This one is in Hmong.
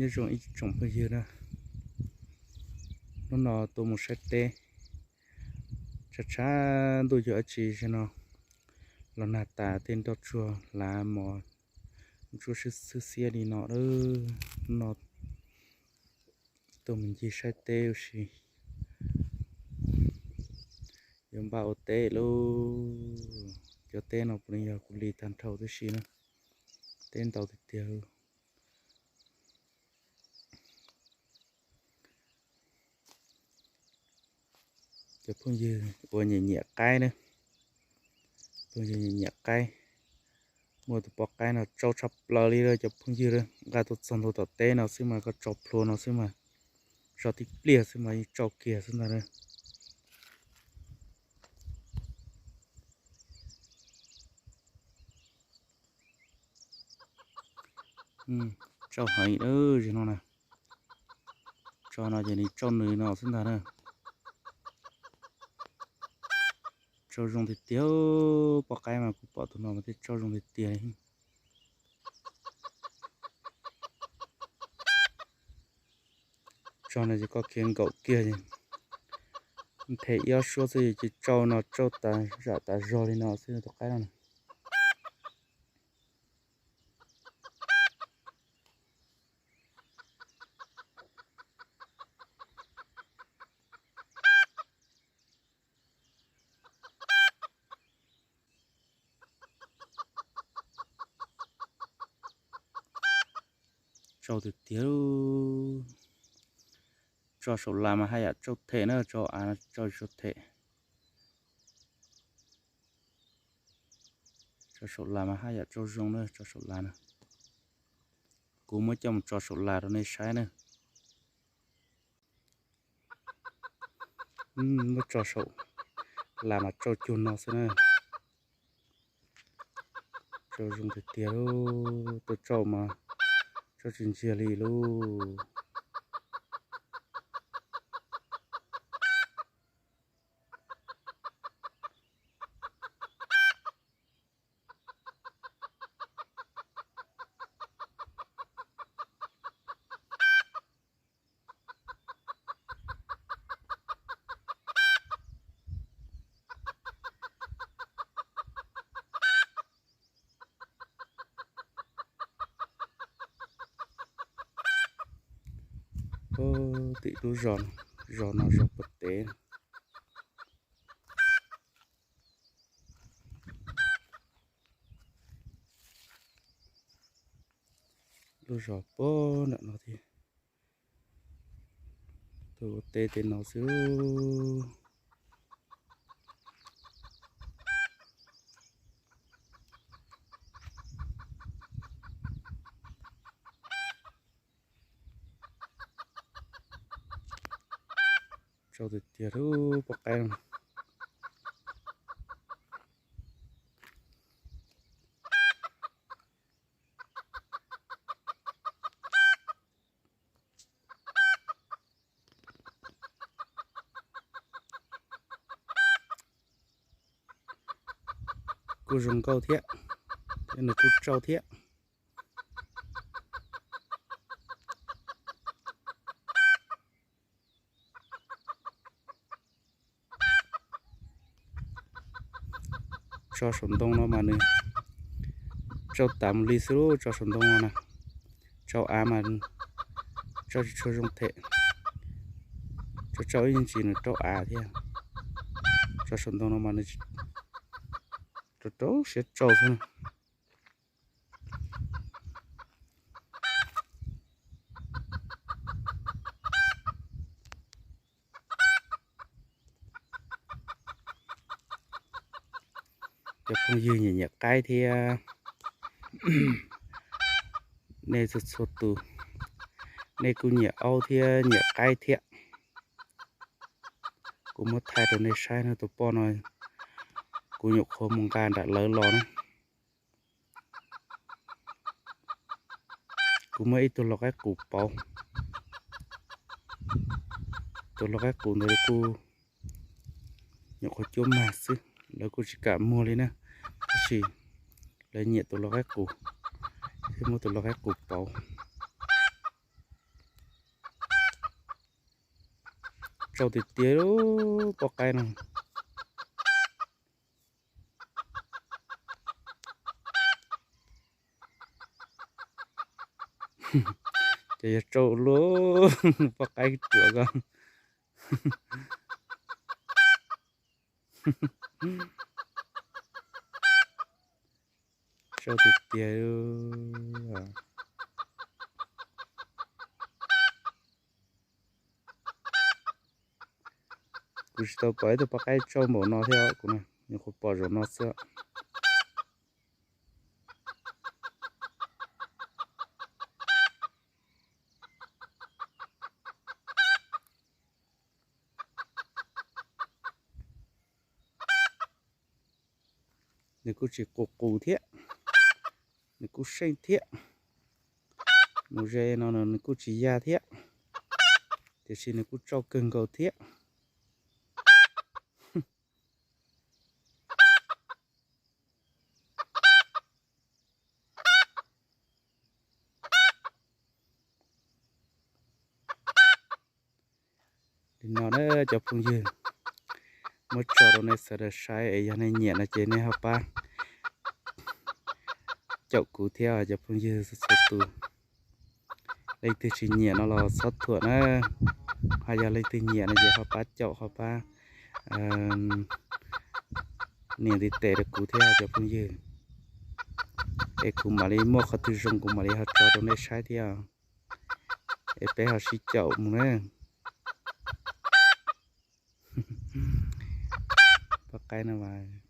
Nyob zoo ib tsoom phooj ywg na, hnub no tuaj mus saib teb, tshav tshav ntuj yog dab tsi zaum no los nag tas tej nroj tsuag hlav mos ntsuab xwb xiab li no. Hnub no tuaj mus ncig saib teb ua si, yuav npaj ua teb lauj. Cov teb no puav leej yog kuv li tag nrho tib si na, teb ntau tiag tiag. Cov phooj ywg uas nyiam nyiam qaib na, phooj ywg nyiam nyiam qaib, muaj tus poj qaib no tsau tshaj plaws li lawm cov phooj ywg. Nqa tuaj txog ntua tom teb no xwb mas koj tso plhuav no xwb mas, tso tib pliag xwb mas yeej tsau kiag xwb ntag na. Tsau heev lawm no na. Tso no ces nws tsau nws no xwb ntag na. Tsau zoo tiag tiag, poj qaib mas kuv pom tus no mas thiaj tsau zoo tiag tiag li. Tso no ces koj khiav nkaum kiag, nthe ib ob suab xwb ces tsau no tsau tas zam tas zog li no xwb tus qaib no. Tsau tiag tiag. Tso saum las mas haj yam tsau them na, tso av no tsau tsis them. Tso saum las mas haj yam tsau zoo na, tso saum las na. Kuv muab coj mus tso saum las rau nej saib na. Muab tso saum las mas tsau cuag no xwb na. Tsau zoo tiag tiag lauj, tuaj tsau mas tsau tsis ntsiag li lauj. Tim lub zos, zos no zos puag teb. Lub zos puag nram no thiab. Tuaj ua teb tej no xwb. Tsau tiag tiag lub poj qaib no. Kuj zoo nkauj thiab, thiab nws kuj tsau thiab. Tso saum ntoo no mas nws tsau tas mus li xwb, tso saum ntoo no na. Tsau av mas tsau tsis tshua zoo them, tsau tsau ib ntsis nws rau av thiab. Tso saum ntoo no mas nws rau rau siab tsau xwb na. Cov phooj ywg nyiam nyiam qaib thiab, nej txhua txhua tus, nej kuj nyiam aub thiab nyiam qaib thiab. Kuv muab thaij rau nej saib no, tus poj no kuv nyuam qhuav mus nqa nram lawv los na. Kuv muab ib tug lau qaib qus pauv. Tus lau qaib qus ntawd kuj nyuam qhuav cuab mag xwb, lawv kuj tsis kam muag li na, tab sis lawv nyiam tus lau qaib qus, thiaj muab tus lau qaib qus pauv. Tsau tiag tiag poj qaib no. Ces yog tsau luaj, poj qaib ruam ko. Tsau tiag tiag. Kuv tsis tau pom ib tug poj qaib tsau npaum no thiab, kuv nyuam qhuav pom zaum no xwb. Nws kuj tsis qus qus thiab, nws kuj seej thiab. Mus ze no nws kuj tsis ya thiab, tiam sis nws kuj tsau kawg nkaus thiab. Li no na cov phooj ywg, muab tso rau nej sawv daws saib es yog nej nyiam no ces nej ho pab caum kuv thiab cov phooj ywg txhua txhua tus. Leej twg tsis nyiam no los txhob thuam na, ho yog leej twg nyiam no ces ho pab caum ho pab nias ntiv tes rau kuv thiab cov phooj ywg, es kuv mam li muaj qhov twg zoo kuv mam li ho tso rau nej saib thiab. Es peb ho sib caum mus na. Poj qaib no mas